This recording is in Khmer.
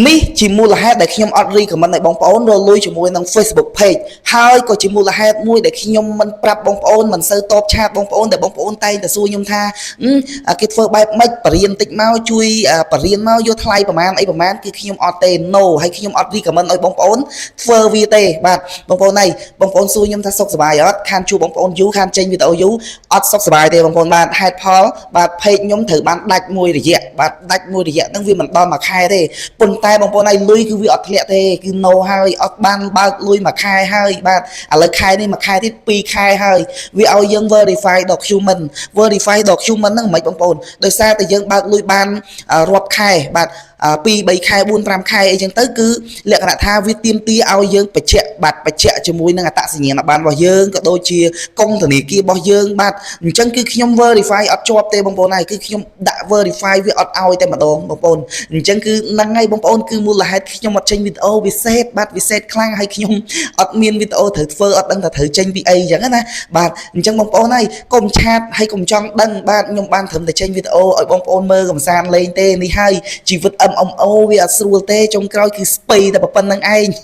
នេះជាមូលហេតុដែលខ្ញុំអត់ recommend ឲ្យបងប្អូនរកលុយជាមួយនឹង Facebook Page ហើយក៏ជាមូលហេតុមួយដែលខ្ញុំមិនប្រាប់បងប្អូនមិនសូវតប chat បងប្អូនដែលបងប្អូនតែងតែសួរខ្ញុំថាអឺគេធ្វើបែបម៉េចបរៀនតិចមកជួយបរៀនមកយកថ្លៃប្រហែលអីប្រហែលគឺខ្ញុំអត់ទេ no ហើយខ្ញុំអត់ recommend ឲ្យបងប្អូនធ្វើវាទេបាទបងប្អូនហើយបងប្អូនសួរខ្ញុំថាសុខសប្បាយអត់ខានជួបបងប្អូនយូរខានចេញវីដេអូយូរអត់សុខសប្បាយទេបងប្អូនបាទហេតុផលបាទ page ខ្ញុំត្រូវបានដាច់មួយរយៈបាទដាច់មួយរយៈហ្នឹងវាមិនដល់មួយខែទេប៉ុន្តែបងប្អូនហើយលុយគឺវាអត់ធ្លាក់ទេគឺ no ហើយអត់បានបើកលុយមួយខែហើយបាទឥឡូវខែនេះមួយខែទៀត2ខែហើយវាឲ្យយើង verify document verify document ហ្នឹងមិនបងប្អូនដោយសារតែយើងបើកលុយបានរាប់ខែបាទ2 3ខែ4 5ខែអីចឹងទៅគឺលក្ខណៈថាវាទាមទារឲ្យយើងបញ្ជាក់បាទបញ្ជាក់ជាមួយនឹងអត្តសញ្ញាណប័ណ្ណរបស់យើងក៏ដូចជាកុងធនាគាររបស់យើងបាទអញ្ចឹងគឺខ្ញុំ verify អត់ជាប់ទេបងប្អូនហើយគឺខ្ញុំដាក់ verify វាអត់ឲ្យតែម្ដងបងប្អូនអញ្ចឹងគឺហ្នឹងហើយបងប្អូនគឺមូលហេតុខ្ញុំអត់ចេញវីដេអូវិសេសបាទវិសេសខ្លាំងហើយខ្ញុំអត់មានវីដេអូត្រូវធ្វើអត់ដឹងថាត្រូវចេញពីអីអញ្ចឹងណាបាទអញ្ចឹងបងប្អូនហើយកុំ chat ហើយកុំចង់ដឹងបាទខ្ញុំបានត្រឹមតែចេញវីដេអូឲ្យបងប្អូនមើលកំសាន្តលេងទេនេះហើយជីវិត MMO វាអត់ស្រួលទេចុងក្រោយគឺស្ពៃតែប៉ុណ្្នឹងឯង។